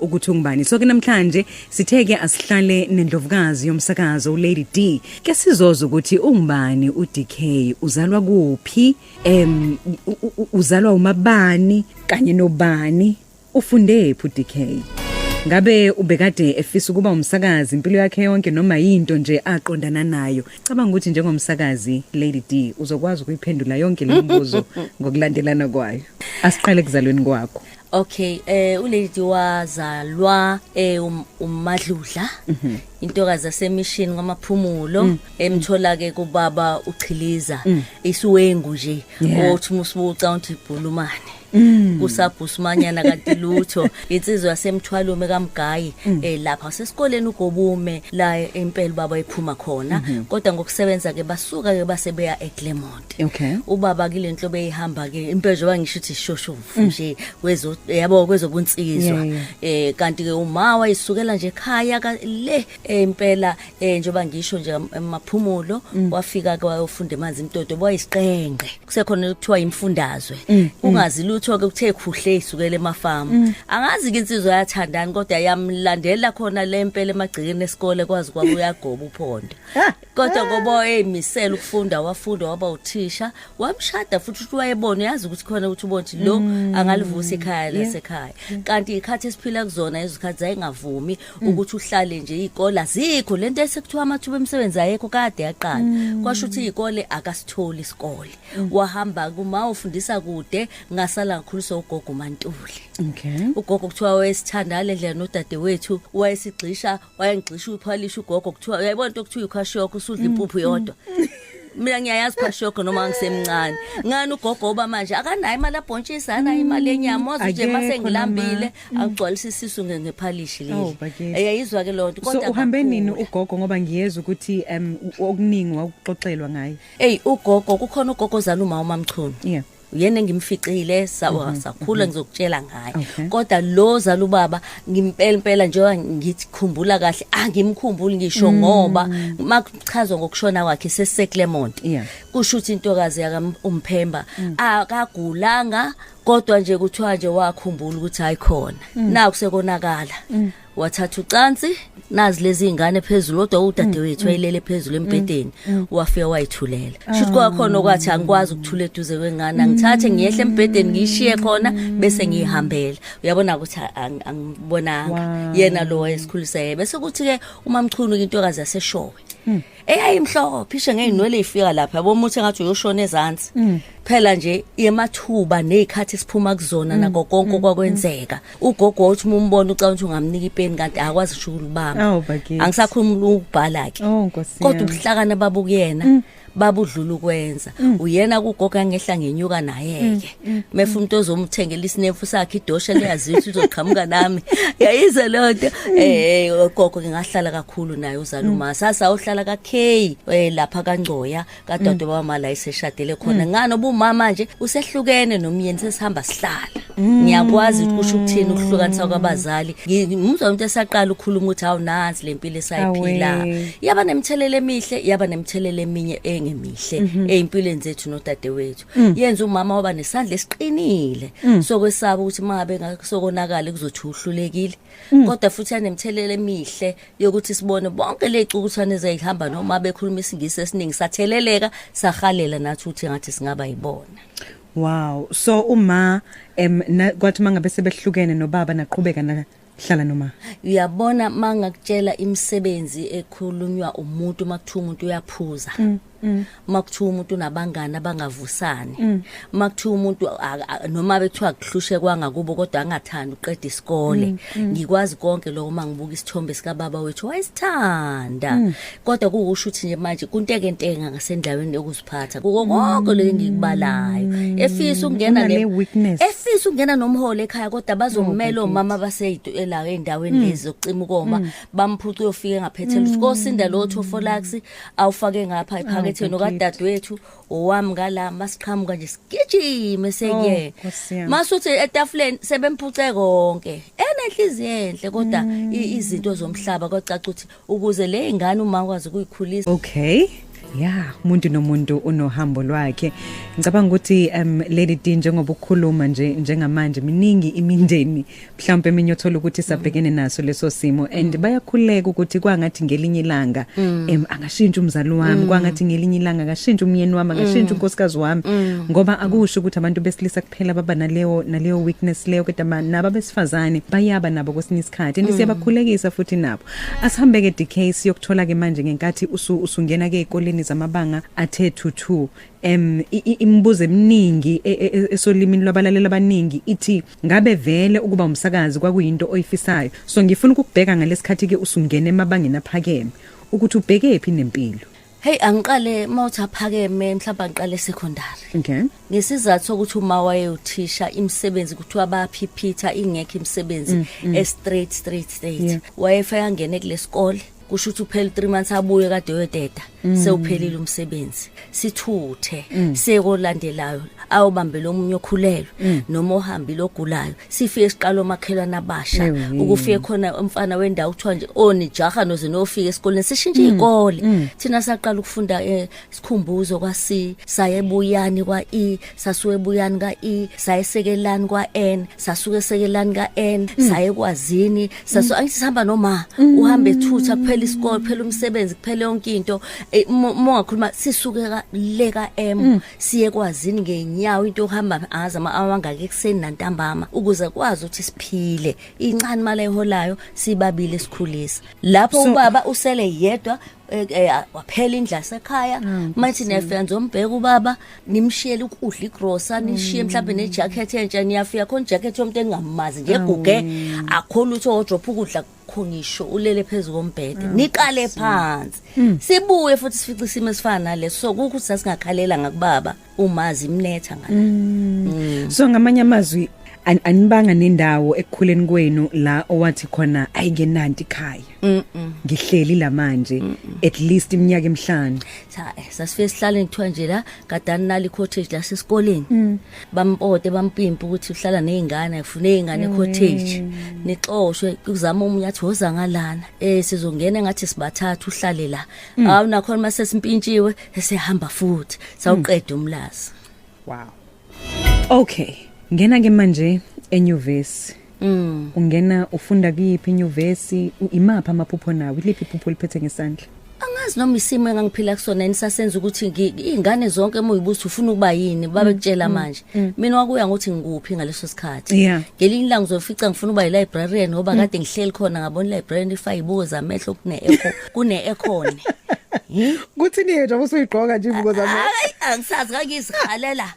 Ukuthi ungubani. So ke namhlanje sithe ke asihlale nendlovukazi yomsakazo uLady D. Ke sizoza ukuthi ungubani uDK, uzalwa kuphi, uzalwa umabani kanye nobani, ufunde phi uDK? Ngabe ubekade efisa ukuba umsakazi impilo yakhe yonke noma yinto nje aqondana nayo? Cabanga ukuthi njengomsakazi, Lady D, uzokwazi ukuyiphendula yonke le mibuzo ngokulandelana kwayo. Asiqale kuzalweni kwakho. Okay, uLady wazalwa uMadludla. Intokazi yasemishini kwaMaphumulo, emthola ke kubaba uChiliza, isiwengu nje othi musibuca uthi ibhulumane. Kusabhusumanyana kanti lutho, insizwa yasemthwalume kaMgayi, lapha sesikoleni uGobume la impela baba ephuma khona, kodwa ngokusebenza ke basuka ke base beya eClermont. Ubaba kule nhlobo eyihamba ke impela, njengoba ngisho ukuthi ishoshovu nje kwezo, yabo, kwezobunsizwa. Kanti ke uma wayisukela nje ekhaya le impela, njengoba ngisho nje eMaphumulo, wafika ke wayofunda emanzi imtoto, wayisiqenqe kusekhona ukuthiwa imfundazwe, ungazi lutho ke, kuthe khuhle isukela emafamu. Angazi ke insizwa yathandani, kodwa yamlandela khona le mpela emagcekeni esikole, kwazi kwabo uyagoba uphondo, kodwa ngoba eyimisela ukufunda, wafunda waba uthisha, wamshada futhi. Uthi wayebona, uyazi ukuthi khona ukuthi ubona ukuthi lo angalivusa ikhaya lasekhaya, kanti ikhathi esiphila kuzona izikhathi zayingavumi ukuthi uhlale nje. Izikole azikho, lento esekuthiwa amathuba emisebenzi ayekho kade yaqala, kwasho ukuthi izikole akasitholi isikole. Wahamba kuma ufundisa kude, ngasala ngikhuliswa ugogo uMantuli. Ugogo kuthiwa wayesithanda le ndlela nodadewethu, wayesigxisha, wayengigxisha uphalisha ugogo. Kuthiwa uyayibona into okuthiwa ikwashiorkor, usudla impuphu yodwa. Mina ngiyayazi kwashiorkor noma ngisemncane. Ngani ugogo oba manje akanayo imali abhontshisi, akanayo imali yenyama, wazi nje mase Akekho. ngilambile angigcwalisa isisu ngephalishi Oh, leli. bakithi. Eyayizwa ke lonto. So uhambe nini ugogo? Ngoba ngiyezwa ukuthi okuningi wawuxoxelwa ngaye. Hey, ugogo, kukhona ugogo ozala uma uMamchunu. Uyena engimficile, sakhula, ngizokutshela ngaye. Kodwa lo zala ubaba ngimpela impela, njengoba ngithi khumbula kahle, angimkhumbuli ngisho, ngoba makuchazwa ngokushona kwakhe seseclermont. Kusho ukuthi intokazi yaka umphemba akagulanga, kodwa nje kuthiwa nje wakhumbula ukuthi hayi khona naku sekonakala, wathatha ucansi nazi lezi ingane phezulu, kodwa udadewethu wayelele phezulu embhedeni, wafika wayithulela. Shuthi kwakhona okwathi angikwazi ukuthula eduze kwengane, angithathe ngiyehle embhedeni ngiyishiye khona bese ngiyihambela. Uyabona ukuthi angibonanga. Yena lo wayesikhulisa yena, bese kuthi ke uMamchunu, intokazi yaseshowe eyayimhlophe ishe ngeyinwele ifika lapha, yabo, umuthi engathi uyoshona ezansi phela nje yemathuba nezikhathi siphuma kuzona nako konke okwakwenzeka. Ugogo wathi uma umbona ucabanga ukuthi ungamnika ipeni, kanti akwazi ngisho ukulibamba. Oh, bakithi. Angisakhuluma ukubhala ke. Oh, Nkosi Kodwa yami. ubuhlakana babukuyena babudlula ukwenza. Uyena kugogo angehla ngenyuka naye ke, mefa umuntu ozomthengela isinefu sakhe, idosha leyaziwa ukuthi uzoqhamuka nami, yayize leyo nto. Gogo ngingahlala kakhulu naye, uzala uma sasa uhlala ka K, lapha kaNgcoya kadade baba la iseshadele khona. Ngani obumama nje usehlukene nomyeni, sesihamba sihlala, ngiyakwazi ukuthi kusho ukuthini ukuhlukanisa kwabazali. Ngimuzwa umuntu esaqala ukukhuluma ukuthi hawu, nansi lempilo esayiphila. Awe. Yaba nemthelela emihle, yaba nemthelela eminye engemihle ezimpilweni zethu nodadewethu. Yenza umama waba nesandla esiqinile sokwesaba ukuthi mangabe ngasokonakala kuzothi uhlulekile, kodwa futhi yanemthelela emihle yokuthi sibone bonke lezicukuthwane ezihamba noma bekhuluma isiNgisi esiningi, satheleleka, sahalela nathi ukuthi ngathi singaba yibona. Wow. So uma kwathi mangabe sebehlukene nobaba, naqhubeka nahlala noma? Uyabona, mangakutshela imisebenzi ekhulunywa umuntu, makuthiwa umuntu uyaphuza, makuthiwa umuntu unabangani abangavusani, makuthiwa umuntu noma bekuthiwa kuhlushe kwangakubo kodwa angathandi uqeda isikole, ngikwazi konke lokho mangibuka isithombe sika baba wethu wayesithanda, kodwa kuwusho ukuthi nje manje kuntekentenga ngasendaweni yokuziphatha kuko konke lokho engikubalayo, efisa ukungena Unale weakness. Efisa ukungena nomholo ekhaya, kodwa bazomela omama baseyila ey'ndaweni lezi zokucima ukoma, bamphuca, uyofika engaphethela ukuthi kosinda lo thofolax awufake ngapha ephaketheni okadadewethu owami ngala, masiqhamuka nje sigijime sekuye. Oh, Nkosi yami. Masuthi etafuleni sebemphuce konke, enenhliziyo enhle, kodwa izinto zomhlaba kwacaca ukuthi ukuze le ingane uma ukwazi ukuyikhulisa. Okay. Ya, umuntu nomuntu unohambo lwakhe. Ngicabanga ukuthi Lady D, njengoba ukukhuluma nje njengamanje, miningi imindeni mhlawumbe eminye othola ukuthi sabhekene naso leso simo and bayakhuleka ukuthi kwangathi ngelinye ilanga angashintsha umzali wami, kwangathi ngelinye ilanga angashintsha umyeni wami, angashintsha unkosikazi wami, ngoba akusho ukuthi abantu besilisa kuphela baba naleyo weakness leyo, kodwa nabo abesifazane bayaba nabo kwesinye isikhathi and siyabakhulekisa futhi nabo. Asihambe ke, DK, siyokuthola ke manje ngenkathi usungena ke ezikoleni zamabanga athe 22. Imibuzo eminingi esolimini lwabalaleli abaningi ithi, ngabe vele ukuba umsakazi kwakuyinto oyifisayo? So ngifuna ukukubheka ngalesikhathi ke usungena emabangeni aphakeme, ukuthi ubheke phi nempilo. Hey, angiqale mawuthi aphakeme, mhlawumbe angiqale secondary. Ngesizathu sokuthi uma wayewuthisha, imisebenzi kuthiwa baphipitha, ingekho imisebenzi e straight straight straight. Wayefika angene kulesikole, kusho ukuthi uphela 3 months, abuye kade uyodeda, sewuphelile umsebenzi, sithuthe sekolandelayo, ayobambela omunye okhulelwe noma ohambile ogulayo. Sifike siqala omakhelwane abasha. Ukufike khona umfana wendawo, kuthiwa nje onijaha noze nofika esikoleni, sishintshe izikole. Thina saqala ukufunda Sikhumbuzo kwa C, saye eBuyani kwa E, sasuka eBuyani ka E, saye Sekelani kwa N, sasuka eSekelani ka N, saye Kwazini. Sasu angithi sihamba noma uhambe ethutha, kuphela isikole, kuphela umsebenzi, kuphela yonke into. Uma ungakhuluma, sisuke ka le ka M siye Kwazini ngenyawo, into yokuhamba angazi awangaka ekuseni nantambama, ukuze kwazi ukuthi siphile. Incane imali ayiholayo, sibabili esikhulisa lapho. Ubaba usele yedwa, waphela indlu yasekhaya. Manje niyafika nizombheka ubaba, nimshiyele ukudla, igrosa, nishiye mhlawumbe nejacket entsha. Niyafika khona ijacket yomuntu engamazi nje, eguge, akho lutho, wardrobe, ukudla kho ngisho, ulele phezu kombhede. Niqale phansi, sibuye futhi sifice isimo esifana naleso. So kukho ukuthi sasingakhalela ngakubaba umazi imnetha ngala. So ngamanye amazwi, anibanga nendawo ekukhuleni kwenu la owathi khona ayingenanti ikhaya, ngihleli la manje at least iminyaka emihlanu? Cha, sasifike sihlale, kuthiwa nje la kadani nali cottage la sesikoleni, bampote bampimpa ukuthi uhlala nezingane, ufune izingane cottage, nixoshwe. Kuzama omunye athi woza ngalana, sizongena ngathi sibathatha, uhlale la. Awu, nakhona mase simpintshiwe, esehamba futhi, sawuqeda uMlazi. Wow, okay, ngena ke manje enyuvesi. Ungena ufunda kuyiphi inyuvesi? Imaphi amaphupho nawo? Iliphi iphupho liphethe ngesandla? Angazi noma isimo engangiphila kusona enisasenza ukuthi iy'ngane zonke uma uyibuza ufuna ukuba yini, babekutshela manje. Mina wakuya ngokuthi ngikuphi ngaleso sikhathi. Ngelinye ilanga uzofica ngifuna ukuba yi-librarian, ngoba kade ngihleli khona ngabona i-librarian ifake ibuko zamehlo, kune-echo, kune-aircon. Kuthini nje usuyigqoka nje ibuko zamehlo? Hayi, angisazi, kangizihalela.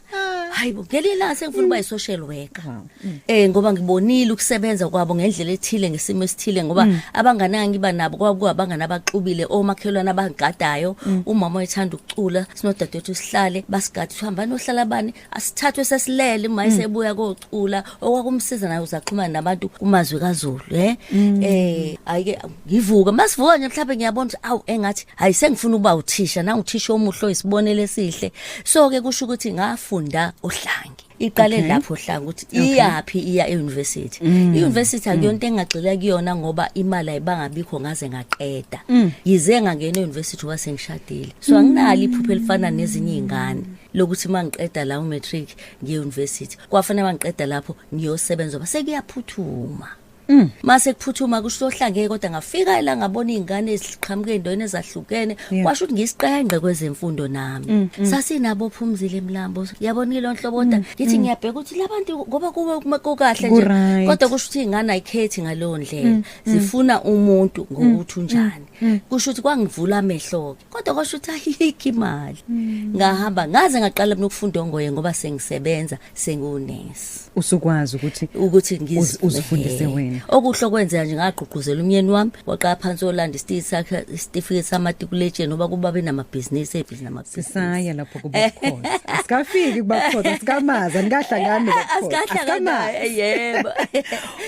Hayi bo, ngelinye ilanga sengifuna ukuba yi-social worker, ngoba ngibonile ukusebenza kwabo ngendlela ethile, ngesimo esithile, ngoba abangani engangiba nabo kwakuwabangani abaxubile, omakhelwane abangigadayo. Umama wayethanda ukucula, sinodadewethu sihlale basigade, sihamba nohlala bani, asithathwe sesilele uma esebuya kocula, okwakumsiza naye uzaxhumana nabantu kumazwi kaZulu. Ayike ngivuka, masivuka nje mhlawumbe ngiyabona ukuthi awu, engathi hayi, sengifuna ukuba uthisha, nanguthisha omuhle oyisibonelo esihle. So ke kusho ukuthi ngafunda oHlange, iqale lapho Ohlange, ukuthi iyaphi, iya e-university. I-university akuyonto engagxila kuyona ngoba imali ayibangabikho ngaze ngaqeda. Yize ngangena e-university wase ngishadile, so anginalo iphupho elifana nezinye iy'ngane lokuthi uma ngiqeda la umatric ngiye university. Kwafanele mangiqeda lapho ngiyosebenza ngoba sekuyaphuthuma. Mase kuphuthuma kusho oHlange, kodwa ngafika la ngabona izingane eziqhamuke endaweni ezahlukene. Kwasho ukuthi ngisiqengqe kwezemfundo nami. Sasinabo Phumzile Mlambo, yabona ilo nhlobo, kodwa ngithi ngiyabheka ukuthi labantu ngoba kuwe kukahle nje. Kodwa kusho ukuthi izingane ayikhethi ngaleyo ndlela, zifuna umuntu ngokuthi unjani. Kusho ukuthi kwangivula amehlo ke, kodwa kwasho ukuthi ayikho imali. Ngahamba ngaze ngaqala mina ukufunda ongoye ngoba sengisebenza, sengiwunesi. Usukwazi ukuthi ukuthi uzifundise wena. Okuhle okwenzeka nje, ngagqugquzela umyeni wami, waqala phansi olanda isitifiketi sakhe, isitifiketi samatikuletsheni, ngoba kuba benamabhizinisi, ebhizinisi namabhizinisi. Sisaya lapho kuBukhosi, asikafiki kuBukhosi, asikamazi, anikahlangani noBukhosi. Asikahlangani, yebo.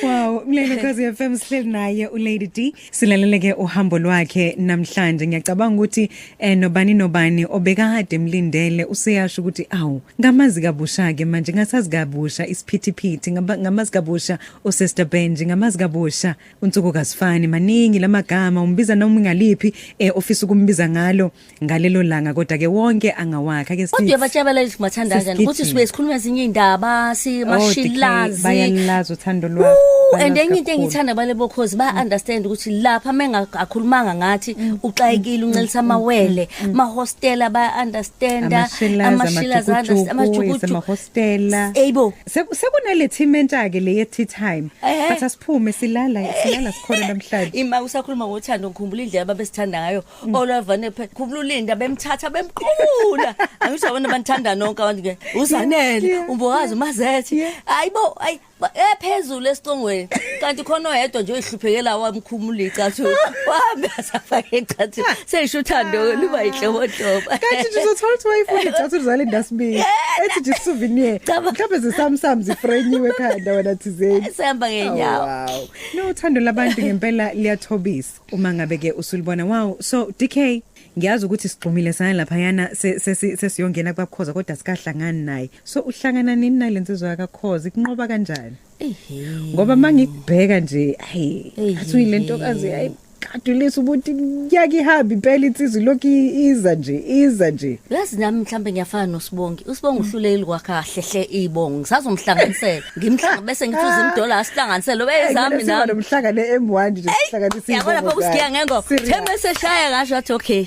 Wow, mlelo Khozi FM, sihleli naye uLady D, silaleleke uhambo lwakhe namhlanje. Ngiyacabanga ukuthi nobani nobani obekade emlindele useyasho ukuthi awu, ngamazi kabusha ke manje, ngasazi kabusha isiphithiphithi, ngamazi kabusha uSister Benji. Ngamazi kabusha uNsuku kazifani, maningi lamagama umbiza noma ngaliphi ofisa ukumbiza ngalo ngalelo langa, kodwa ke wonke angawakhe ake Kodwa uyabatshela leli mathanda kanjani ukuthi sibuye sikhuluma ezinye indaba simashilazi. Bayalazi uthando lwakho. And enye into engithanda bale bokhozi ba understand ukuthi lapha mengakhulumanga ngathi uxakekile uncelisa amawele, mahostela ba understand, amashilazi, amajukujuku, amahostela. Eyibo. Sekunale team entsha ke le ye tea time. Bathi asiphume silala sikhona namhlanje. Ima usakhuluma ngothando ngikhumbula indlela babesithanda ngayo. Olavane phela khumbula uLinda bemthatha bemqhula. Angisho abantu abanithanda nonke abantu ke. Uzanele, uMbokazi, uMazethe. Hayibo, hayi ephezulu esicongweni. Kanti khona oyedwa nje oyihluphekela wamkhumula icathulo. Wahambe asafake icathulo. Seyisho uthando luba yinhlobonhlobo. Kanti nje uzothola ukuthi wayefuna icathulo zaLinda sibili. Ethi nje souvenir. Mhlawumbe zeSamsung zifrenyiwe ekhanda wena thizeni. Sihamba ngenyawo. Wow. No, uthando labantu ngempela liyathobisa. Uma ngabe ke usulibona, wow. So DK, ngiyazi ukuthi sigxumile saya laphayana, sesiyongena kubaKhoza, kodwa sikahlangani naye. So uhlangana nini nale nsizwa yakaKhoza? Ikunqoba kanjani? Ngoba mangikubheka nje, hey, athi uyilentokazi, hayi kadulisa ukuthi yake ihambe impela insizwa lokhu iza nje, iza nje. Yazi nami mhlambe ngiyafana noSibongi. USibongi uhlulekile kwakha kahle hle ibongo. Ngisazomhlanganisela. Ngimhlanga bese ngithi uzimdola asihlanganisele bezami nami. Nomhlangane M1 nje sihlanganisa. Yabona lapho kusigiya ngengo. Thembe seshaya ngasho athi okay.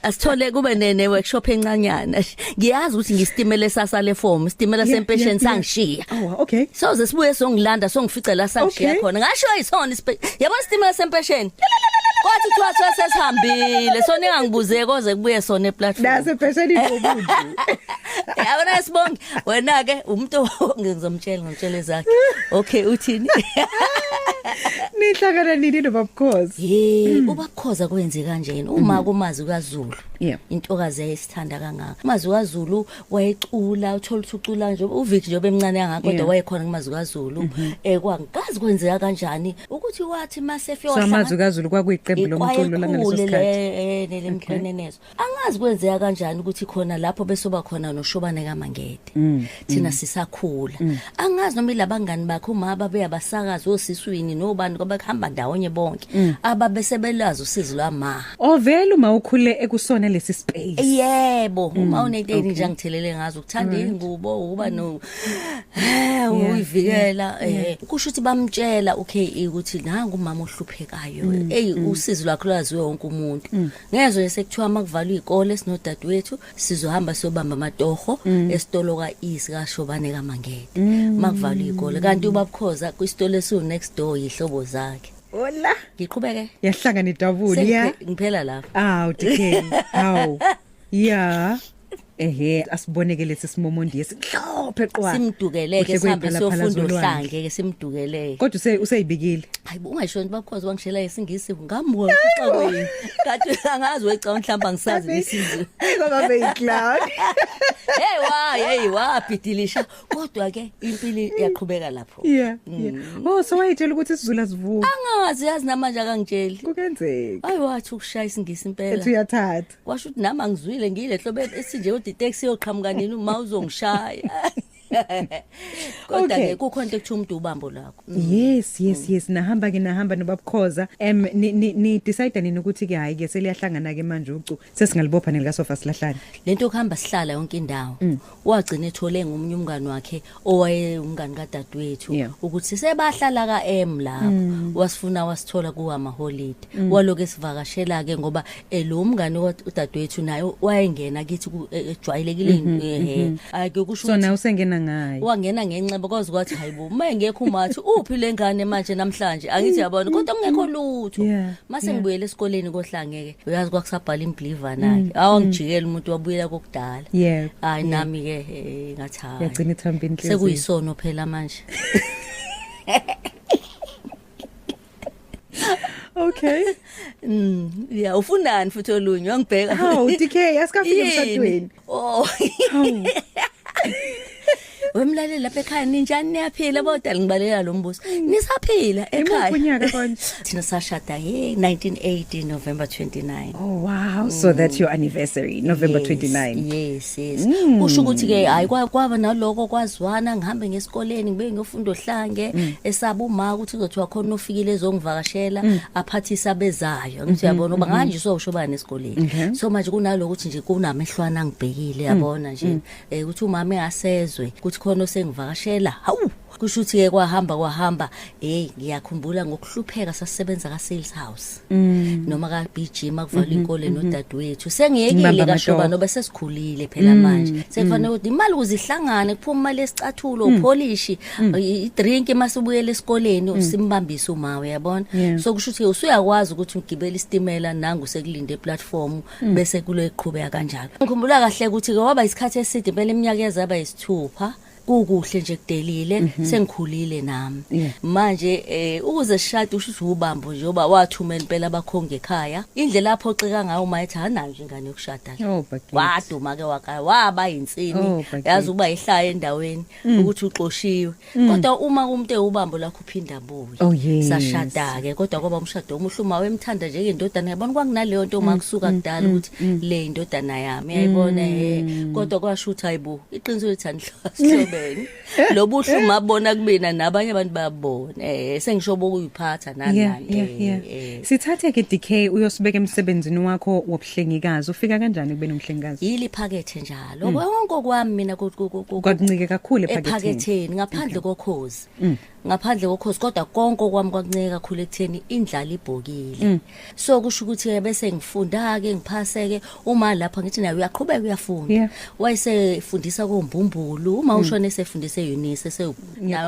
Asithole kube ne workshop encanyana. Ngiyazi ukuthi ngisitimele sasa le form, isitimela sempesheni sangishiya. Oh, okay. Soze sibuye songilanda songifice la sangishiya khona. Ngasho ayisona, yabona isitimela sempesheni. Kwathi kuthiwa sesihambile, so ningangibuze koze kubuye sona eplatform. Nase pesheni iqobuji. Yabona Sibongi, wena ke umuntu ngizomtshela, ngimtshele zakhe. Okay, uthini? Nihlangana nini noBabukhozi? Ye, uBabukhoza kwenze kanjena. Uma kumazi kaZulu. Intokazi yayisithanda kangaka. Umazi kaZulu wayecula, uthola ukuthi ucula nje uVic nje obemncane kangaka, kodwa wayekhona kumazi kaZulu. Kwangazi kwenzeka kanjani ukuthi wathi masefika. So amazi kaZulu kwakuyiqembu lomculo langaleso sikhathi. Nelemkwenenezo. Angazi kwenzeka kanjani ukuthi khona lapho besoba khona noShobane kaMangede. Thina sisakhula. Angazi noma ilabangani bakhe uma babeyabasakazi osiswini nobani ngoba kuhamba ndawonye bonke. Ababesebelazi usizi lwama. Ovela uma ukhule ekusona lesi space. Yebo, uma unento nje angithelele ngazo ukuthanda ingubo, ukuba no uyivikela, kusho ukuthi bamtshela uKE ukuthi nangu umama ohluphekayo. Hey, usizi lwakhe lwaziwe wonke umuntu. Ngezwe nje sekuthiwa makuvalwa izikole sinodadewethu sizohamba siyobamba amatoho esitolo ka-E sikaShobane kaMangede. Makuvalwa izikole kanti uBabukhoza kwisitolo esiwu next door yihlobo zakhe. Hola. Ngiqhubeke. Yahlangana idabuli ya. Ngiphela lapha. Aw DK. Hawu. Ya. Ehe, asiboneke lesi simomondi esimhlophe qwa. Simdukeleke sihambe siyofunda ohlange ke simdukeleke. Kodwa useyibikile. Hayibo, ungasho nje Babukhoza wangishela isingisi ngamwa uxakweni. Kanti angazi weca mhlamba ngisazi nesizwe. Ngoba beyicloud. Hey wa, hey wa bhidilisha. Kodwa ke impilo iyaqhubeka lapho. Yeah. Oh, so wayetshela ukuthi isiZulu asivuki. Angazi, yazi namanje akangitsheli. Kungenzeka. Ayi wathi ukushaya isingisi impela. Ethi uyathatha. Kwasho ukuthi nami angizwile ngile hlobo esinje kodwa itaxi yoqhamuka nini uma uzongishaya. Kodwa ke kukhona into ekuthiwa umuntu ubambo lakho. Yes, nahamba ke, nahamba noBabukhoza. Ni decide nini ukuthi ke hayi ke seliyahlangana ke manje ucu sesingalibopha nelikasofa silahlane? Lento kuhamba sihlala yonke indawo. Wagcina ethole ngomunye umngani wakhe owaye umngani kadadewethu ukuthi sebahlala ka M lapho. Wasifuna wasithola kuwa ama holiday. Waloke esivakashela ke ngoba lo mngani udadewethu naye wayengena kithi ejwayelekile, ake kusho. So nawe usengena ngaye. Wangena ngenxeba kwazi kwathi hayibo, uma engekho umathi uphi lengane manje namhlanje, angithi yabona kodwa kungekho lutho. Mase ngibuyele esikoleni kohlangeke, uyazi kwakusabhala imbliva nakhe, awangijikela umuntu wabuyela kokudala. Hayi nami ke ngathi hayi. Yagcina ithamba inhliziyo. Sekuyisono phela manje. Okay. Yeah, ufunani futhi olunye wangibheka. Hawu DK, asikafiki Yini? emshadweni. Oh. Hawu. Wemlaleli lapha ekhaya, ninjani, niyaphila bodali? Ngibalela lo mbuzo, nisaphila ekhaya? Imuphi unyaka konje? Thina sashada, hey, 1980 November 29. Oh wow, so that's your anniversary, November Yes, 29. Yes, kusho ukuthi ke hayi, kwaba naloko kwazwana, ngihambe ngesikoleni, ngibe ngiyofunda ohlange, esaba uma ukuthi kuzothiwa khona ofikile ezongivakashela, aphathisa abezayo. Ngithi uyabona uba nganjiswa ushobana esikoleni. So manje kunaloko ukuthi nje kunamehlwana angibhekile, yabona nje, ukuthi umama engasezwe ukuthi khona osengivakashela. Hawu, kusho ukuthi ke kwahamba kwahamba. Hey, ngiyakhumbula ngokuhlupheka, sasisebenza ka sales house noma ka BG makuvalwa inkole nodadewethu, sengiyekile Ngibamba kashoba amatoho. noba sesikhulile phela manje, sekufanele ukuthi imali ukuze ihlangane, kuphuma imali esicathulo, upholishi, i-drink masubuyela esikoleni, simbambise uma, uyabona. So kusho ukuthi usuyakwazi ukuthi ugibele isitimela, nangu sekulinde eplatform, bese kulo iqhubeka kanjalo. Ngikhumbula kahle ukuthi ke waba isikhathi eside impela, iminyaka yazaba yisithupha, kukuhle nje, kudelile, sengikhulile nami. Manje ukuze sishade, usho ukuthi ubambo nje oba wathumela impela abakhongi ekhaya, indlela aphoxeka ngayo uma ethi anayo nje ingane yokushada la. Oh, bakithi. Waduma ke wakaya, waba yinsini. Oh, bakithi. Yazi uba ihlaya endaweni ukuthi uxoshiwe, kodwa uma umuntu ewubambo lakho uphinda abuye. Oh, yes. Sashada ke, kodwa kwaba umshado omuhle, uma wemthanda njengendodana, yabona, kwakunaleyo nto uma kusuka kudala ukuthi le indodana yami, uyayibona, kodwa kwasho ukuthi hayibo, iqiniso lithi anihlobene, lobuhle umabona kubina nabanye abantu bayabona, sengisho bokuyiphatha nani nani. Sithathe ke DK, uyosibeka emsebenzini wakho wobuhlengikazi. Ufika kanjani kube nomhlengikazi? Yili phakethe njalo, konke kwami mina Kwakuncike kakhulu ephaketheni. Ephaketheni, ngaphandle kokhozi, ngaphandle kokhozi, kodwa konke okwami kwakuncike kakhulu ekutheni indlala ibhokile. So kusho ukuthi bese ngifunda ke, ngiphase ke, uma lapha ngithi naye uyaqhubeka uyafunda. Wayesefundisa kombumbulu uma ushone, esefundise eUnisa, ese nayo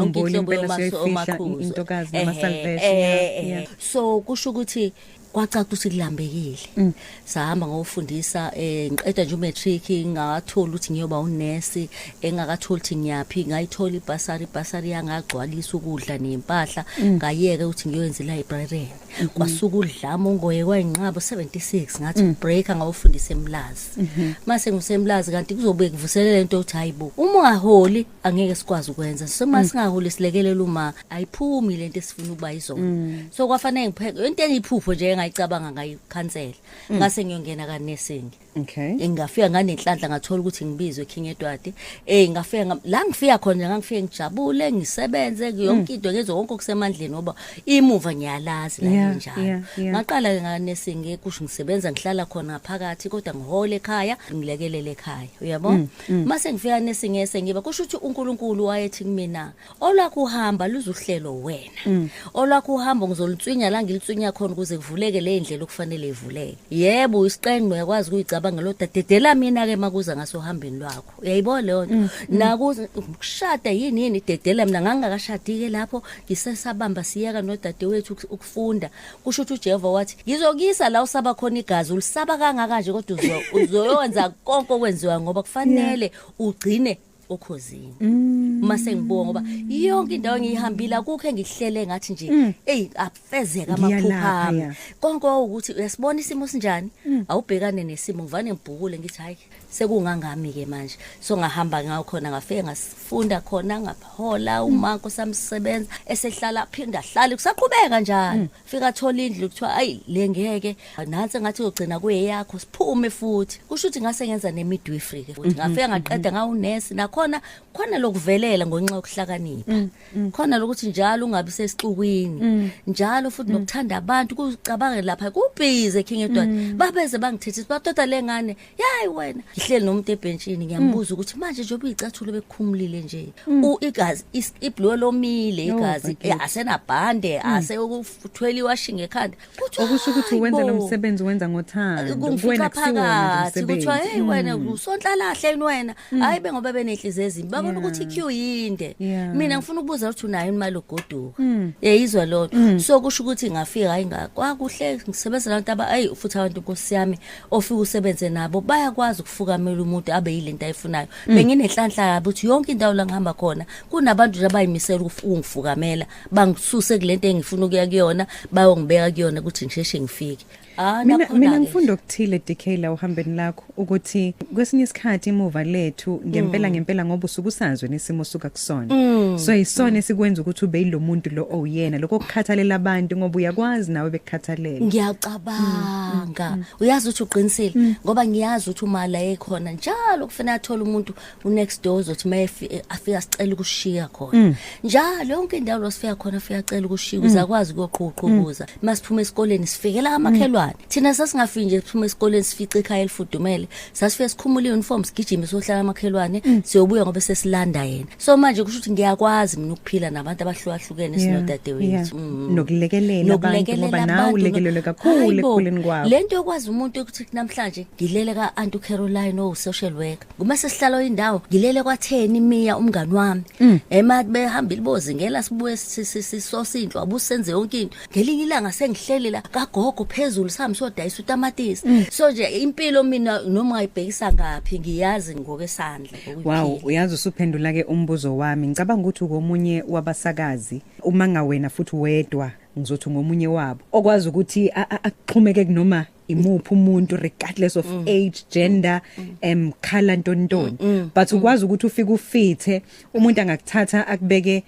yonke Ngiyakhumbula inhlobo impela yomaso siyoyifihla omaqhuzu. intokazi nama-salvation, So kusho ukuthi kwacaca ukuthi kulambekile, sahamba ngofundisa, ngiqeda nje umatric, ngathola ukuthi ngiyoba unesi, engakatholi ukuthi ngiyaphi, ngayithola ibhasari, ibhasari yangagcwalisa ukudla nempahla, ngayeka ukuthi ngiyoyenza librarian. Kwasuka udlama ungoye kwayinqabo 76, ngathi break, ngawufundisa eMlazi. Mase ngisemlazi kanti kuzobe kuvuselela into ukuthi hayibo, uma ungaholi angeke sikwazi ukwenza, so uma singaholi silekelela uma ayiphumi lento esifuna ukuba yizona. So kwafanele ngipheke into engiyiphupho nje engayicabanga, ngayikhansela, ngase ngiyongena ka nursing. Ngingafika nganenhlanhla, ngathola ukuthi ngibizwe King Edward. Ngafika la ngifika khona, ngangifike ngijabule, ngisebenze yonke into, ngenze konke okusemandleni ngoba imuva ngiyalazi la njalo. Ngaqala ke nganursing, kusho ngisebenza, ngihlala khona ngaphakathi, kodwa ngihole ekhaya, ngilekelele ekhaya, uyabo. Mase ngifika nursing esengiba, kusho ukuthi uNkulunkulu wayethi kumina, olwakho uhamba luzuhlelo wena, olwakho uhambo ngizolutswinya la ngilitswinya khona ukuze kuvuleke le ndlela okufanele ivuleke. Yebo, isiqenqo uyakwazi ukuyicabanga lo dedela mina ke makuza ngasohambeni lwakho, uyayibona leyo nto, nakuze ukushada yini yini, dedela mina. Ngangingakashadi ke lapho, ngisesabamba siyeka nodadewethu ukufunda. Kusho ukuthi uJehova wathi ngizokuyisa la usaba khona igazi, ulisaba kangaka nje, kodwa uzoyenza konke okwenziwa ngoba kufanele ugcine okhozini. Uma sengibuka, ngoba yonke indawo engiyihambile akukho engihlele ngathi nje hey, afezeka amaphupha Ngiyalapha, ami. Konke ukuthi uyasibona isimo sinjani, awubhekane nesimo, ngivane ngibhukule ngithi hayi, sekungangami ke manje. So ngahamba ngawo khona, ngafike ngasifunda khona, ngaphola, umanko samsebenza esehlala, phinda hlala, kusaqhubeka njalo, fika thola indlu, kuthiwa ayi, le ngeke, nansi ngathi uyogcina kuyeyakho, siphume futhi. Kusho ukuthi ngase ngenza ne-midwifery ke futhi, ngafika ngaqeda ngawunesi nakhona, khona lokuvelela ngonxa yokuhlakanipha, khona lokuthi njalo ungabi sesixukwini njalo, futhi nokuthanda abantu, kucabange lapha kubhizi King Edward, babeze bangithethisa, batoda le ngane yayi wena. Ngihleli nomuntu ebhentshini, ngiyambuza ukuthi manje njengoba uyicathulo bekukhumulile nje, igazi ibhluwe lomile, Oh, igazi bakithi. asenabhande, asekuthwele iwashing ekhanda. Kuthiwa, Okusho ukuthi wenza lo "Hayi bo." msebenzi wenza ngothando. Kungifica Kuwena kusiwona nje phakathi umsebenzi. kuthiwa, hey wena, usonhlalahle yini wena? Hayi, bengoba benenhliziyo ezimbi, babona ukuthi iq yinde. Mina ngifuna ukubuza ukuthi unayo imali yokugoduka, yeyizwa lona. So kusho ukuthi ngafika, hayi, kwakuhle, ngisebenza nabantu aba, ayi futhi abantu, nkosi yami, ofika usebenze nabo bayakwazi ukufukamela umuntu abe yilento ayifunayo. Benginenhlanhla yabo ukuthi yonke indawo la ngihamba khona kunabantu nje abayimisela ukungifukamela, bangisuse kulento engifuna ukuya kuyona, bayongibeka kuyona ukuthi ngisheshe ngifike. Ah, Mina nakhona-ke mina ngifunda okuthile DK la uhambeni lakho ukuthi kwesinye isikhathi imuva lethu ngempela ngempela ngoba usuke usazwe nesimo osuka kusona. So isona esikwenza ukuthi ube yilomuntu lo owuyena lokho kukhathalela abantu ngoba uyakwazi nawe bekukhathalela. Ngiyacabanga, uyazi ukuthi uqinisile, ngoba ngiyazi ukuthi uma la ekhona njalo kufanele athole umuntu unext door ozothi uma afika sicela ukushiya khona. Njalo yonke indawo la sifika khona afika acela ukushiya ukuze akwazi ukuyoqhuqhubuza. Uma siphuma esikoleni sifikela kamakhelwane. Thina sasingafiki nje siphuma esikoleni sifice ikhaya elifudumele, sasifike sikhumule i-uniform sigijime siyohlala amakhelwane, siyobuya ngoba sesilanda yena. So manje kusho ukuthi ngiyakwazi mina ukuphila nabantu abahlukahlukene sinodadewethu. Nokulekelela abantu ngoba nawe ulekelelwe kakhulu ekukhuleni kwakho. Lento yokwazi umuntu ukuthi namhlanje ngilele ka-Aunt Caroline owu-social worker, uma sesihlala indawo ngilele kwatheni Miya umngani wami, ema behambile bozingela sibuye sisosa indlu abusenze yonke into. Ngelinye ilanga sengihleli la kagogo phezulu sami sodayisa utamatisi. So nje impilo mina noma ngayibhekisa ngaphi ngiyazi ngokwesandla. Wow, uyazi usuphendula ke umbuzo wami. Ngicabanga ukuthi ukomunye wabasakazi uma ngawena futhi wedwa, ngizothi ngomunye wabo okwazi ukuthi axhumeke kunoma imuphi umuntu regardless of age, gender, color, ntontoni, but ukwazi ukuthi ufike ufithe umuntu angakuthatha akubeke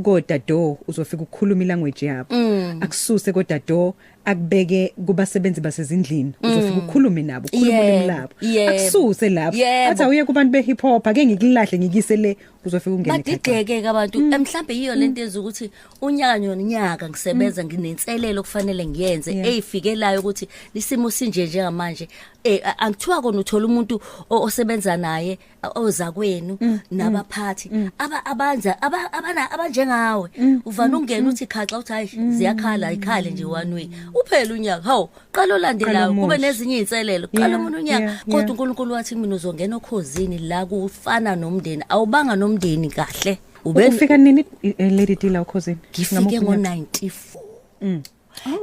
kodado, uzofika ukukhuluma ilanguage yabo, akususe kodado akubeke kubasebenzi basezindlini, uzofika ukukhulume nabo, ukhuluma ulimi labo, akususe lapho athi awuye kubantu be hip hop, ake ngikulahle ngikise le, uzofika ungene ekhaya. Badideke ke abantu. Mhlambe yiyo lento yenza ukuthi unyaka nonyaka ngisebenza nginenselelo kufanele ngiyenze eyifikelayo ukuthi isimo sinje njengamanje. Angithiwa kona uthola umuntu osebenza naye oza kwenu nabaphathi aba abanza abana abanjengawe, uvana ungena uthi khaxa uthi hayi ziyakhala, ayikhale nje one way, uphela unyaka, hawu, qala olandelayo kube omusha. Nezinye inselelo, qala omunye unyaka. Kodwa uNkulunkulu wathi mina uzongena okhozini la kufana nomndeni, awubanga nomndeni kahle ube Ufika nini Lady D la ukhosini? Ngifike Ngamuphi unyaka? ngo-94.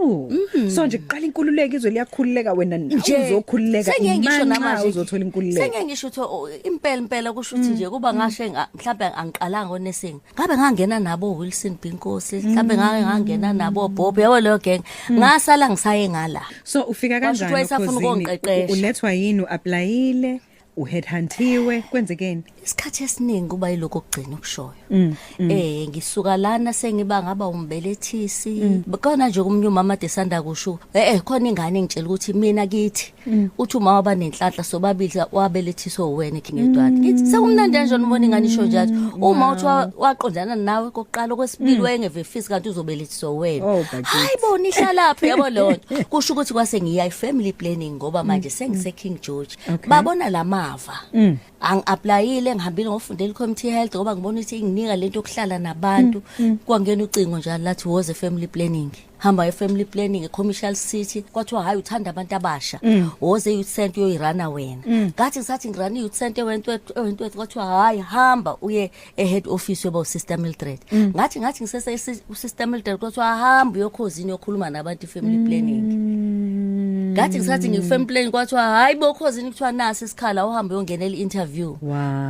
Oh. So nje kuqala inkululeko, izwe liyakhululeka, wena nawe uzokhululeka. Sengeke ngisho Imanxa namanje uzothola inkululeko. Sengeke ngisho ukuthi impela impela kusho ukuthi nje kuba ngashe mhlawumbe angiqalanga onesing, ngabe ngangena nabo Wilson Binkosi, mhlawumbe ngake ngangena nabo Bob, yabo leyo gang, ngasala ngisaye ngala. So ufika Kwasho ukuthi kanjani wayesafuna okhosini? ukungiqeqesha. Ulethwa yini, uapplyile, uheadhuntiwe, kwenzekeni? Isikhathi esiningi kuba yilokho okugcina okushoyo. Ngisuka lana sengiba ngaba umbelethisi khona nje kumnye umama ade sanda kusho, khona ingane engitshela ukuthi mina kithi uthi umama banenhlanhla sobabili wabelethiswa wena King Edward. Ngithi sekumnandi kanjani ubona ingane isho njalo, uma uthi waqondana nawe kokuqala, okwesibili wayengevefisi kanti uzobelethiswa wena. Oh, bakithi. Hayi bona ihlalaphi, yabo leyo nto kusho ukuthi kwase ngiya i-family planning ngoba manje sengise King George. Babona lamava, angi-applyile, ngihambile ngofundela i-community health ngoba ngibona ukuthi inginika lento yokuhlala nabantu. Kwangena ucingo njalo lathi woze family planning, hamba ye-family planning e-Commercial City. Kwathiwa hhayi, uthanda abantu abasha, woze e-youth center uyoyirana wena. Ngathi ngisathi ngirana i-youth center eWentworth, eWentworth kwathiwa hhayi, hamba uye e-head office yoba uSister Mildred. Ngathi ngisese uSister Mildred, kwathiwa hamba uyokhozini uyokhuluma nabantu i-family planning. Ngathi ngisathi ngiyi-family planning, kwathiwa hhayi bokhozini, kuthiwa nasi isikhala, uhambe uyongenela i-interview.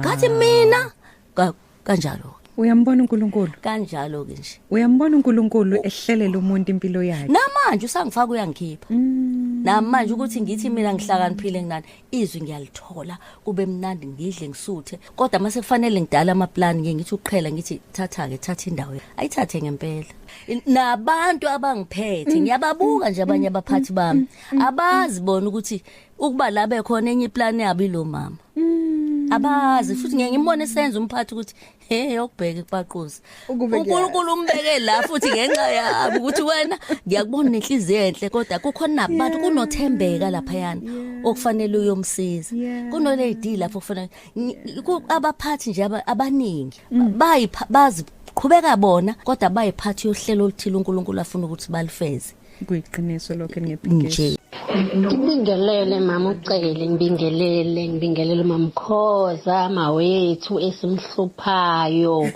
Ngathi mina kanjalo. Uyambona uNkulunkulu. Kanjalo ke nje. Uyambona uNkulunkulu ehlelela umuntu impilo yakhe. Namanje usangifaka uyangikhipha. Namanje ukuthi ngithi mina ngihlakaniphile nginani, izwi ngiyalithola kube mnandi, ngidle ngisuthe, kodwa mase kufanele ngidala ama plan ngiye ngithi uqhela, ngithi thatha ke, thatha indawo, ayithathe ngempela. Nabantu abangiphethe ngiyababuka nje, abanye abaphathi bami abazi bona ukuthi ukuba la bekhona enye iplan yabo ilo mama, abazi futhi ngeke ngimbone senza umphathi ukuthi hey, yokubheka ikubaquza. Ukube uNkulunkulu umbeke la futhi ngenxa yabo ukuthi wena ngiyakubona nenhliziyo enhle, kodwa kukhona nabantu kunothembeka laphayana okufanele uyomsiza, kuno lady lapho kufanele abaphathi nje abaningi bayipha bazi qhubeka bona, kodwa bayiphathi yohlelo oluthile uNkulunkulu afuna ukuthi balifeze. Kuyiqiniso lokho engephikiswa. Nje. Ngibingelele mama uCele, ngibingelele, ngibingelele mamkhoza mawethu esimhluphayo.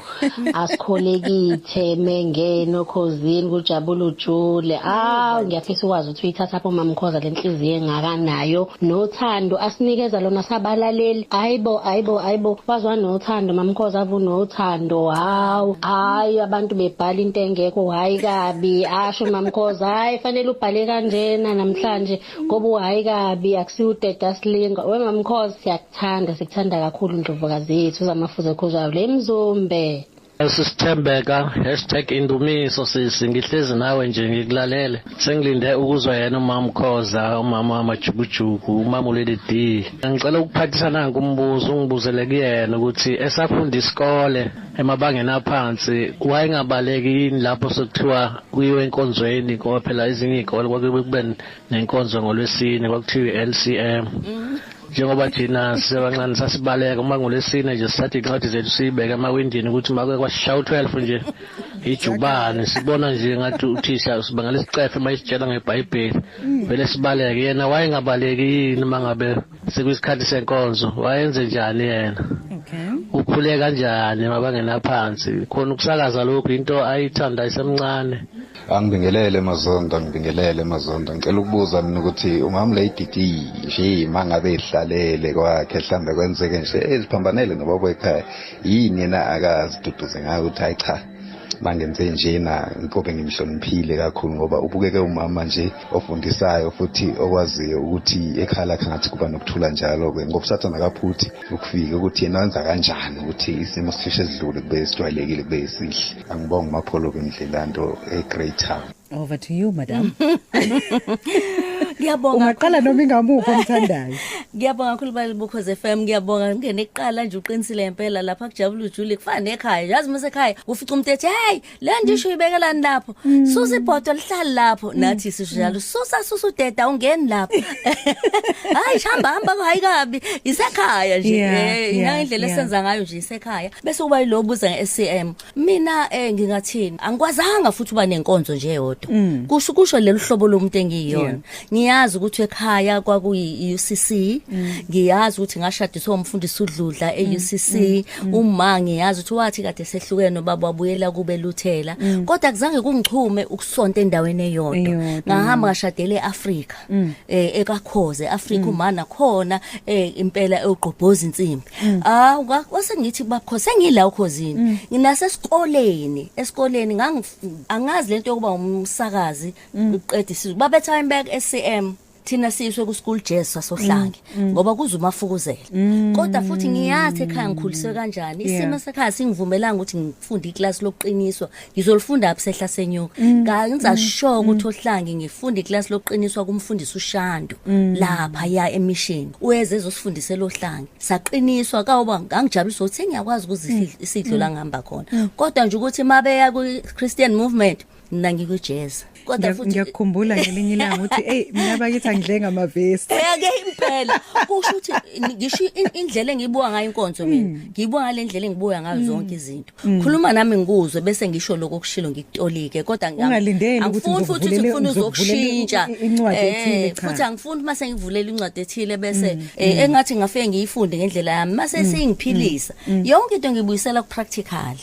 Asikholekithe mengeno khozini kujabula ujule. Aw ngiyafisa ukwazi ukuthi uyithatha pho mamkhoza lenhliziyo engakanayo nothando asinikeza lona sabalaleli. Ayibo ayibo ayibo wazwa nothando mamkhoza avunothando. Hawu hayi abantu bebhala into engekho hayi kabi asho mamkhoza hayi fanele ubhale kanjena namhlanje ngoba uhayi kabi akusiwo udeda silinga we mamkhoza siyakuthanda sikuthanda kakhulu ndlovukazi yethu zamafuze khuzwayo le mzumbe. Sisithembeka #indumiso sisi ngihlezi nawe nje ngikulalele sengilinde ukuzwa yena umama Khoza umama wamajukujuku umama uLady D. Ngicela ukuphathisa nanku umbuzo ungibuzele kuyena ukuthi esafunda isikole emabangeni aphansi wayengabaleki yini lapho sekuthiwa kuyiwe enkonzweni ngoba phela ezinye iy'kole kwakuye kube nenkonzo ngolwesine kwakuthiwa i-LCM. Njengoba thina sisebancane sasibaleka uma ngolwesine nje sithatha iy'ncwadi zethu siyibeke emawindini ukuthi make kwashaya u-12 nje ijubane sibona nje ngathi uthisha sibangela isicefe uma isitshela ngebhayibheli vele sibaleke. Yena wayengabaleki yini uma ngabe sekuyisikhathi senkonzo wayenze njani yena? Okay. Ukhule kanjani emabangeni aphansi? Khona ukusakaza lokhu into ayithanda isemncane. Angibingelele Mazondo, angibingelele Mazondo. Ngicela ukubuza mina ukuthi umama Lady D nje mangabe ehlalele kwakhe mhlambe kwenzeke nje eziphambanele nobaba ekhaya yini yena akaziduduze ngayo ukuthi hayi cha mangenze njena ngikobe ngimhloniphile kakhulu ngoba ubukeke umama nje ofundisayo futhi okwaziyo ukuthi ekhaya lakhe ngathi kuba nokuthula njalo-ke ngoba usathane akaphuthi ukufika ukuthi yena wenza kanjani ukuthi isimo sisheshe sidlule kube sijwayelekile kube esihle. Angibonge uMapholo kwindlelanto e-Great Town. Over to you madam. Ngiyabonga. Ungaqala noma ingamuphi omthandayo. Ngiyabonga kakhulu bali Bukhosi FM ngiyabonga ngene kuqala nje uqinisile impela lapha kujabula ujule kufana nekhaya. Yazi mase ekhaya ufica umuntu ethi hey le ndisho uyibekelani lapho. Susa ibhodo lihlali lapho nathi sisho njalo susa susa udeda ungeni lapho. Hayi hamba hamba hayi kabi isekhaya nje. Ina indlela esenza ngayo nje isekhaya. Bese kuba yilobuza nge-SCM. Mina ngingathini angikwazanga futhi uba nenkonzo nje eyodwa. Kusho lolu hlobo lomuntu engiyiyona. Ngiyazi ukuthi ekhaya kwakuyi UCC, ngiyazi ukuthi ngashadiswa umfundisi uDludla e-UCC, uma ngiyazi ukuthi wathi kade sehlukene nobaba wabuyela kube Luthela. Kodwa kuzange kungichume ukusonta endaweni eyodwa. Ngahamba ngashadela eAfrika. Ekakhoze eAfrika uma nakhona impela ewugqobhoza insimbi. Ah kwase ngithi bakho sengila ukhozini. Nginasesikoleni, esikoleni angazi lento yokuba umsakazi uqeda isizwe. Babetha time back SCM. Thina siyiswe ku school jazz sasohlange ngoba kuze umafukuzela. Kodwa futhi ngiyathi ekhaya ngikhuliswe kanjani. Isimo sekhaya singivumelanga ukuthi ngifunde iclass lokuqiniswa. Ngizolifunda apha sehla senyuka. Ngenza sure ukuthi ohlange ngifunde iclass lokuqiniswa kumfundisi uShandu lapha ya emission. Uyeze ezosifundisela ohlange. Saqiniswa kawuba ngangijabulisa ukuthi sengiyakwazi ukuzidla isidlo la ngihamba khona. Kodwa nje ukuthi mabeya ku Christian movement mina ngikwi jazz. Kodwa futhi ngiyakukhumbula ngelinye ilanga uthi hey mina bakithi angidle ngamavesi. Eke impela kusho ukuthi ngisho indlela engiyibuka ngayo inkonzo mina ngiyibuka ngale ndlela engibuka ngayo zonke izinto. Khuluma nami ngikuzwe bese ngisho lokho okushilo ngikutolike kodwa ungalindeli ukuthi futhi ngifuna uzokushintsha incwadi ethile cha. Futhi angifuni mase ngivulela incwadi ethile bese engathi ngafike ngiyifunde ngendlela yami mase seyingiphilisa. Yonke into ngibuyisela ku practical.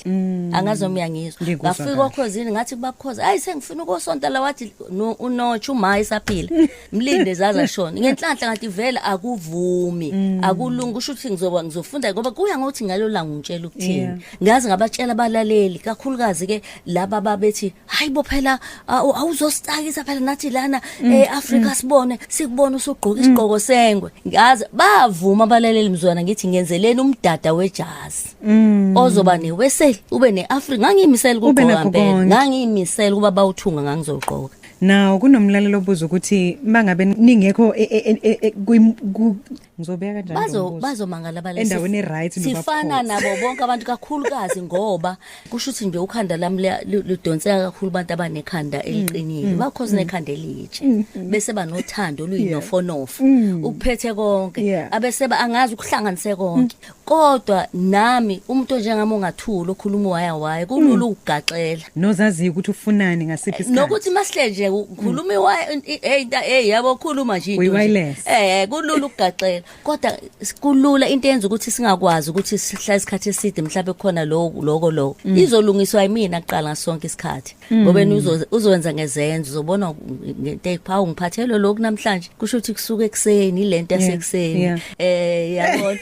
Angazi noma uyangizwa. Ngafika okhozini ngathi kubabukhoza hayi sengifuna ukosonta la wathi unotsha uma isaphila. Mlinde zaza shona. Ngenhlanhla ngathi vele akuvumi. Akulungi kusho ukuthi ngizoba ngizofunda ngoba kuya ngokuthi ngalo langa ungitshela ukuthini. Ngazi ngabatshela abalaleli kakhulukazi ke laba babethi hayibo phela awuzositakisa phela nathi lana eAfrika sibone sikubona usugqoka isigqoko sengwe. Ngazi bavuma abalaleli mzwana ngithi ngenzeleni umdada wejazi. Ozoba neweseli ube neAfrika ngangiyimisela ukugqoka impela. Ngangiyimisela ukuba bawuthunga ngangizogqoka. Now kunomlalelo obuza ukuthi mangabe ningekho ngizobeka kanjani bazo bazomangala abalesi endaweni right sifana nabo bonke abantu kakhulukazi ngoba kusho ukuthi nje ukhanda lami lidonseka kakhulu abantu abanekhanda eliqinile bakhoze nekhanda elitshe bese banothando oluyinofonofo ukuphethe konke abese angazi ukuhlanganise konke kodwa nami umuntu onjengami ongathuli okhuluma waya waya kulula ukugaxela nozaziyo ukuthi ufunani ngasiphi isikhathi nokuthi Sithi masihle nje ukhuluma hey hey yabo, khuluma nje into nje. Uyi-wireless. Kulula ukugaxela, kodwa kulula into eyenza ukuthi singakwazi ukuthi sihlale isikhathi eside, mhlawumbe khona lo lokho lo izolungiswa yimina kuqala ngasonke isikhathi, ngoba yena uzowenza ngezenzo, uzobona ngento eyiphawu ngiphathelwe lokhu namhlanje, kusho ukuthi kusuka ekuseni ilento yasekuseni. Yabona,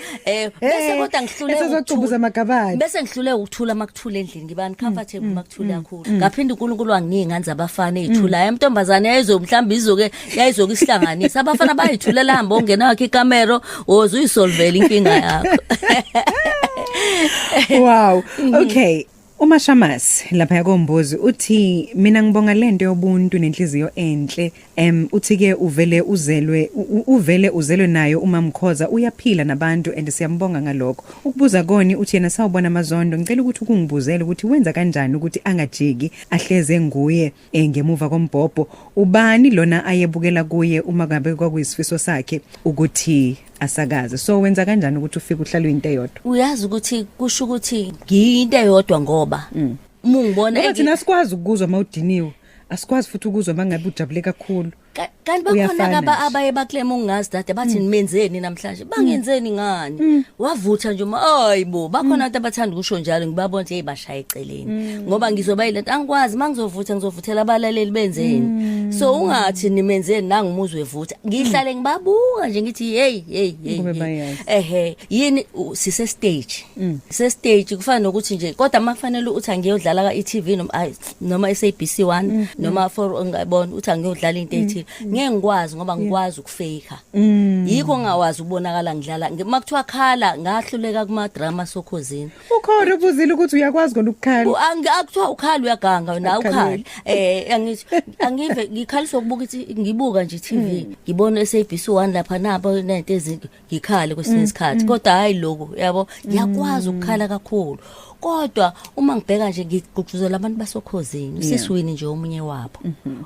bese kodwa ngihlule Esezocubuza amagabadi. Bese ngihlule ukuthula makuthula endlini, ngiba uncomfortable makuthula kakhulu. Ngaphinde uNkulunkulu wanginika ingane zabafana ezithulayo, intombazane yayizo mhlawumbe izoke yayizoke isihlanganisa abafana bayithulela, hamba ongena wakhe ikamero, woze uyisolvele inkinga yakho. Wow, okay. UMashamas lapha yakombuzi uthi mina ngibonga lento yobuntu nenhliziyo enhle. Uthi ke uvele uzelwe uvele uzelwe nayo uMamkhoza, uyaphila nabantu and siyambonga ngalokho. Ukubuza koni uthi yena, sawubona Mazondo, ngicela ukuthi ukungibuzele ukuthi wenza kanjani ukuthi angajiki, ahleze nguye ngemuva kombhobho. Ubani lona ayebukela kuye uma ngabe kwakuyisifiso sakhe ukuthi asakaze? So wenza kanjani ukuthi ufike uhlale uyinto eyodwa? Uyazi ukuthi kusho ukuthi ngiyinto eyodwa ngoba uma ungibona Ngoba thina asikwazi ukuzwa mawudiniwe, asikwazi futhi ukuzwa mangabe ujabule kakhulu. Kanti bakhona Uyafana aba nje. abaye baclaim ungazi dade, bathi nimenzeni namhlanje, bangenzeni ngani, wavutha nje uma, hayibo, bakhona abantu abathanda ukusho njalo. Ngibabona nje, hey, bashaya eceleni ngoba ngizoba yilento, angikwazi mangizovutha ngizovuthela abalaleli benzeni, so ungathi nimenzeni nangumuzwe evutha, ngihlale ngibabuka nje ngithi hey, hey, hey. Kube Hey. bayazi. Ehe, yini sise stage, sise stage, kufana nokuthi nje kodwa makufanele uthi angiyodlala ka e-TV noma ay, noma SABC 1 noma 4, ngiyabona uthi angiyodlala into ethile, ngeke ngikwazi ngoba ngikwazi ukufake, yikho ngingawazi ukubonakala ngidlala. Makuthiwa khala, ngahluleka kuma drama sokhozini. Ukhona ubuzile ukuthi uyakwazi kona ukukhala. Akuthiwa ukhala uyaganga wena. Akukhaleli. Awukhali, angithi angive ngikhaliswa ukubuka ithi ngibuka nje TV, ngibona SABC 1 lapha nabo nento ezinto, ngikhale kwesinye isikhathi, kodwa hayi lokhu yabo, ngiyakwazi ukukhala kakhulu, kodwa uma ngibheka nje ngigqugquzela abantu basokhozini, usisiwini nje omunye wabo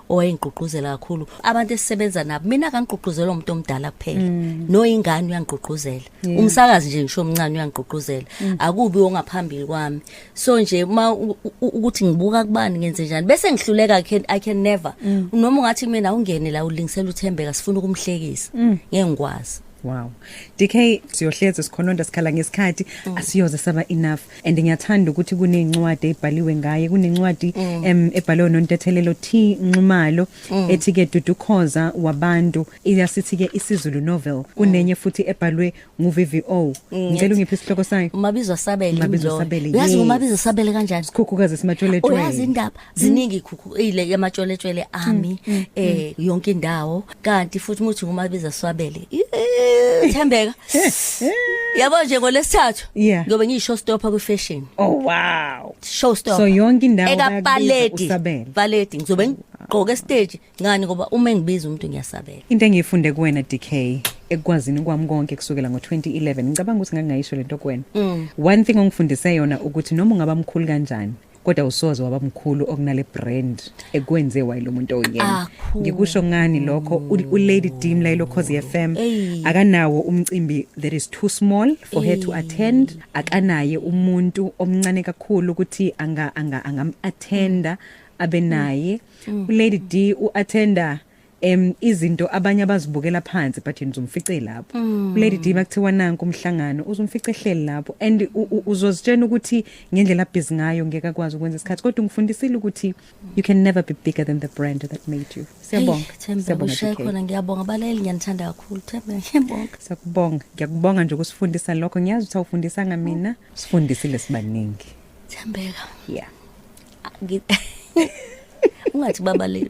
owayengigqugquzela kakhulu, abantu esisebenza nabo. Mina akangigqugquzela umuntu omdala kuphela, noyingane uyangigqugquzela, umsakazi nje ngisho omncane uyangigqugquzela, akubi ongaphambili kwami. So nje uma ukuthi ngibuka kubani, ngenze njani bese ngihluleka, I can never, noma ungathi mina ungene la ulingisela uThembeka, sifuna ukumhlekisa, ngeke ngikwazi. Wow. DK, siyohleze sikhononda, sikhala ngesikhathi, asiyoze saba enough, and ngiyathanda ukuthi kunencwadi ebhaliwe ngaye, kunencwadi ebhalwe noNtethelelo T Nxumalo ethi ke Dudu Khoza wabantu, iyasithi ke isiZulu novel. Kunenye futhi ebhalwe ngu VVO, ngicela ungiphe isihloko sayo. Umabizo Sabele. Umabizo Imloyo. Sabele, Uyazi yes. umabizo Sabele kanjani? Sikhukhukazi simatshweletshwele. Uyazi indaba ziningi, ikhukhu ile yamatshweletshwele ami yonke indawo, kanti futhi muthi ngumabiza Swabele. Thembeka, yabo nje ngolesithathu ngobe ngiyi-showstopper kwi-fashion. Oh wow. Showstopper. So yonke indawo bayakubiza ekapaledi usabele. Paledi ngizobe ngigqoke stage ngani, ngoba uma engibiza umuntu ngiyasabela. Into engiyifunde kuwena DK ekwazini kwami konke kusukela ngo2011, ngicabanga ukuthi ngangingayisho lento kuwena. One thing ongifundise yona ukuthi noma ungaba mkhulu kanjani, kodwa usoze waba mkhulu okunale brand ekwenze wayilo muntu oyena. Akhulu. Ngikusho ngani lokho? ULady D Mlayelo Khozi FM Ey. akanawo umcimbi that is too small for her to attend, akanaye umuntu omncane kakhulu ukuthi anga angam attenda abe naye. uLady D uattenda izinto abanye abazibukela phansi, but yena uzumfice lapho. uLady D makuthiwa nanku umhlangano, uzumfice ehleli lapho, and uzozitshena ukuthi ngendlela busy ngayo ngeke akwazi ukwenza isikhathi, kodwa ungifundisile ukuthi you can never be bigger than the brand that made you. Siyabonga. Themba, Siyabonga, ushaye DK. khona. Ngiyabonga abaleli, ngiyanithanda kakhulu. Themba, ngiyabonga. Siyakubonga, ngiyakubonga nje ukusifundisa lokho. Ngiyazi ukuthi awufundisanga mina, sifundisile sibaningi. Thembeka. Yeah. Ungathi babaleli,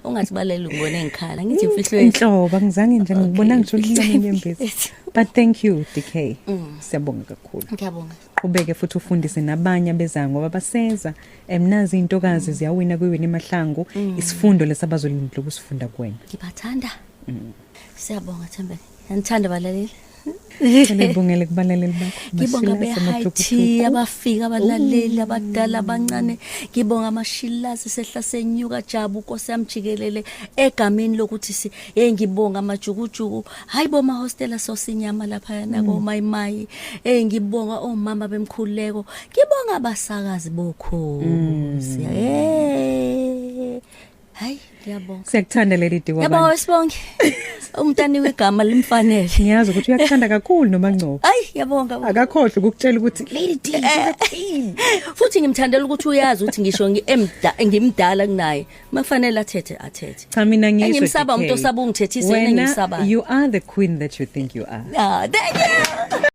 ungathi baleli, ngibone ngikhala, ngithi imfihlo. Inhlobo angizange nje ngibona ngisho oluncane inyembezi, but thank you DK, siyabonga kakhulu. Ngiyabonga. Qhubeke futhi ufundise nabanye abezayo ngoba baseza. Nazi intokazi ziyawina kwiwina emahlangu, isifundo lesabazolindela ukusifunda kuwena. Ngibathanda. Siyabonga Thembeka, ngiyanithanda balaleli. Ngibongele kubalaleli bakho. Ngibonga Mashilasi, be-high tea amajukujuku. abafika, abalaleli abadala, abancane. Ngibonga amashilazi sehla senyuka, jabu nkosi yami jikelele, egameni lokuthi si hey, ngibonga amajukujuku, hayi bo, mahostela sosinyama lapha nako mayimayi. Hey, ngibonga omama bemkhuleko, ngibonga abasakazi bokhozi. Hey. Hayi, ngiyabonga. Siyakuthanda, Lady D. Yabonga. Wabantu. Sibonge, umntana wegama limfanele. Ngiyazi ukuthi uyakuthanda kakhulu noMangcobo. Hayi, ngiyabonga. Akakhohlwa ukukutshela ukuthi Lady D is the queen. Futhi ngimthandela ukuthi uyazi ukuthi ngisho ngimdala kunaye, makufanele athethe, athethe. Cha, mina ngizwe, Engimsaba DK. umuntu osaba ungithethisa, yena Wena, engimsabayo. you are the queen that you think you are. Ah, thank you.